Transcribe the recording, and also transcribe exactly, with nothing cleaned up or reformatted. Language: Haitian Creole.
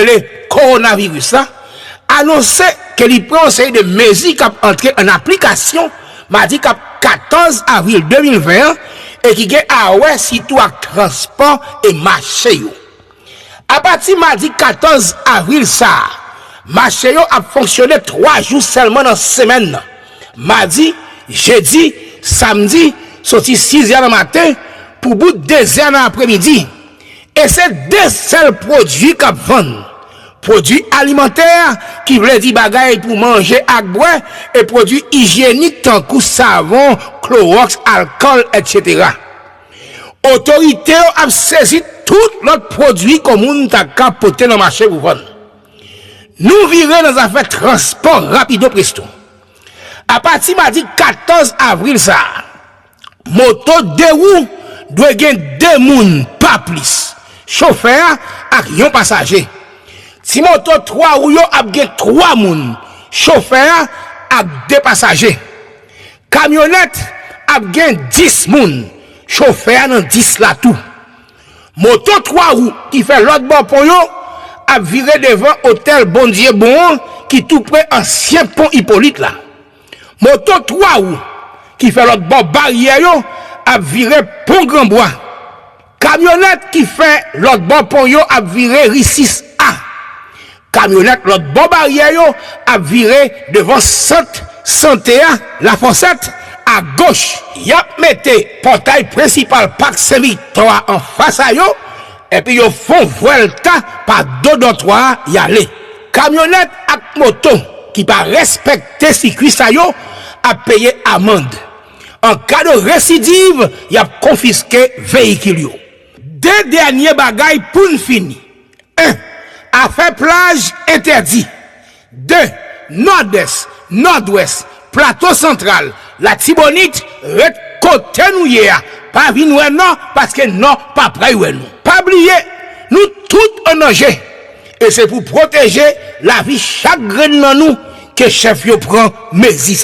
rele kowonaviris la, anonse ke li pran yon seri de mezi k ap antre an aplikasyon madi k ap katòz avril de mil ven an e ki gen a wè sitou ak transpò e mache yo. Apati madi katòz avril sa a, mache yo ap fonksyone twa jou sèlman nan semèn nan, madi, jedi, samdi, soti sis è nan maten pou bout de zè nan apremidi. E se de sèl pwodui k ap vann: pwodui alimantè, ki vle di bagay pou manje ak bwè, e pwodui ijyenik tankou savon, klowòks, alkòl, etsetera. Otorite yo ap sezi tout lòt pwodui ke yon moun ta ka pote nan mache pou vann. Nou vire nan zafè transpò rapido presto. Apati madi katòz avril sa a, moto de wou dwe gen de moun, pa plis, chofè a ak yon pasaje. Ti moto twa wou yo ap gen twa moun, chofè a ak de pasaje. Kamyonèt ap gen dis moun, chofè a nan dis la tou. Moto twa wou ki fè lòt bò pon yo ap vire devan otèl Bondye Bon an, ki tou pre ansyen pon Ipolit la. Moto twa wou ki fè lòt bò baryè yo ap vire pon Granbwa. Kamyonèt ki fè lòt bò pon yo ap vire ri sis A. Kamyonèt lòt bò baryè yo ap vire devan sant sante a, Lafòsèt, agoch. Y ap mete pòtay prensipal Pak Sen Viktwa anfas a yo, epi yo fè yon vwèlta pa do dòtwa a y ale. Kamyonèt ak moto ki pa respekte sikui sa yo ap peye amann. An ka de residiv, y ap konfiske veyikil yo. De dènye bagay pou n fini. En, afè plaj entèdi. De, Nòdès, Nòdwès, Plato Santral, Latibonit, ret kote nou ye a. Pa vin wè nò, paske nò pa pral wè nou. Pa bliye, nou tout an danje. E se pou pwoteje lavi chak grenn nan nou ke chèf yo pran mezi sa.